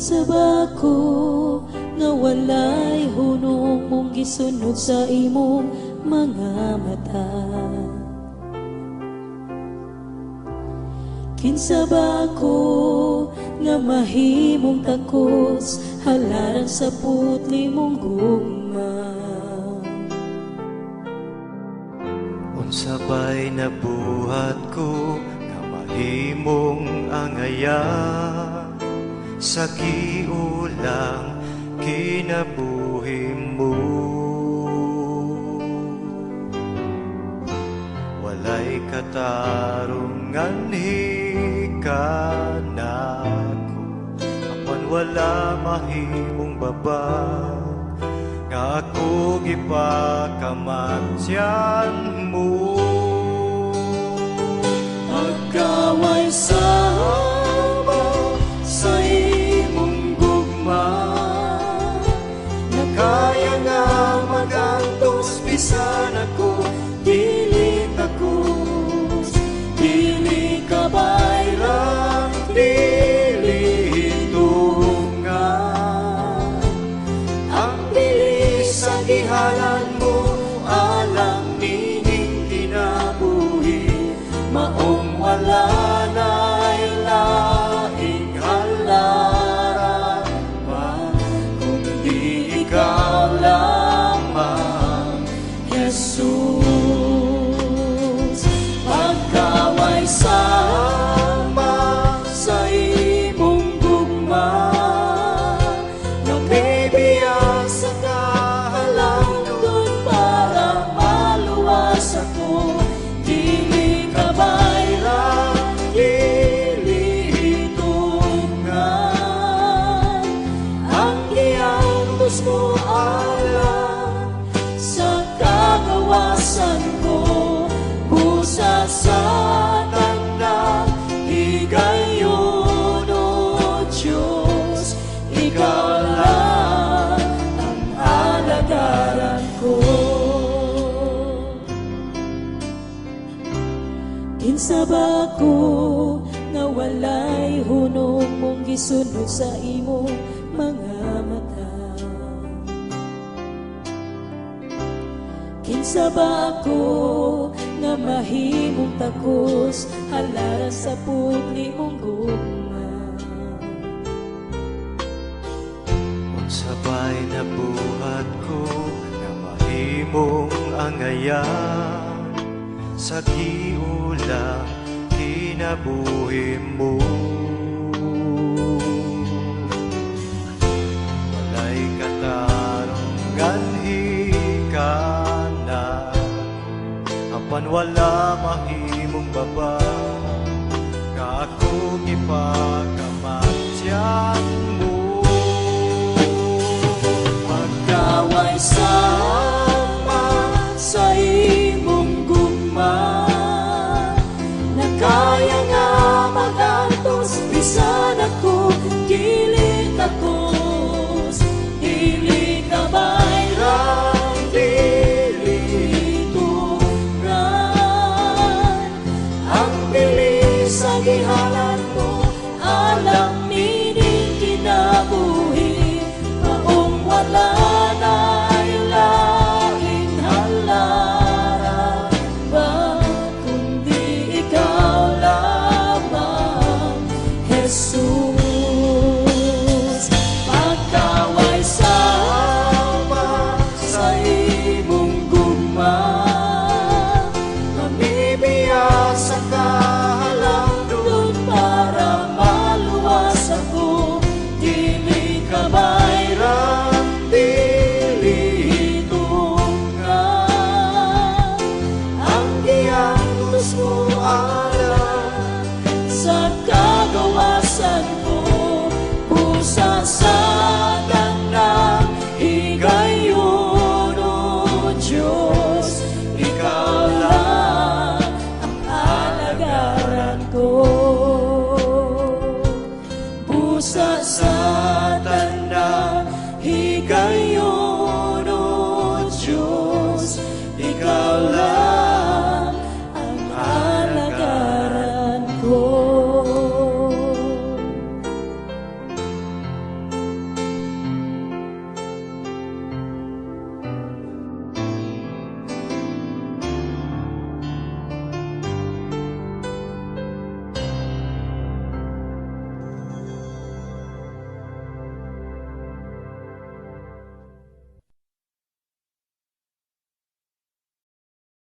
Kinsa ba ako nga walay hunong mong gisunod sa imong mga mata? Kinsa ba ako nga mahimong takos halaran sa putli mong gugma? Unsa ba'y nabuhat ko nga mahimong angaya sa giulang kinabuhi mo? Walay katarungan hikanako, apan wala mahimong babag nga ako gipakamatyan mo. Pagkaway sama sa imong gugma, na kaya nga magantos bisan ako dili takos, dili ka bayran, dili hitungan. Ang bilis sa gihalan mo alang nining kinabuhi, maong wala na'y laing halaran pa kundi ikaw lamang, Jesus. Pagkaway sama sa imong gugma, na may biya sa kahalangdon para maluwas ako, dili ka bayran, dili hitungan. Ang giantos mo alang sa kagawasan ko, busa sa tanang higayon, O Diyos, ikaw lang ang alagaran ko. Kinsa ba ako nga walay hunong mong gisunod sa imong mga mata? Kinsa ba ako nga mahimong takos halaran sa putli mong gugma? Unsa ba'y nabuhat ko nga mahimong angaya sa giulang kinabuhi mo? Walay katarungan hikanako, apan wala mahimong baba nga ako gipakamatyan mo. Pagkaway sama sa imong gugma, na kaya nga magantos bisan ako dili takos, dili ka bayran, dili hitungan. Ang bilis sa gihalan mo alang nining kinabuhi, maong wala na'y laing halaran pa kundi ikaw lamang, Jesus. Pagkaway sama sa imong gugma, Namibiya sa kahalangdon doon para maluwas ako, dili ka bayran, dili hitungan. Ang giantos mo alang sa kagawasan ko, busa sa tanang higayon, O Diyos, ikaw lang ang alagaran ko. Busa sa tanang higayon, O Diyos, ikaw lang.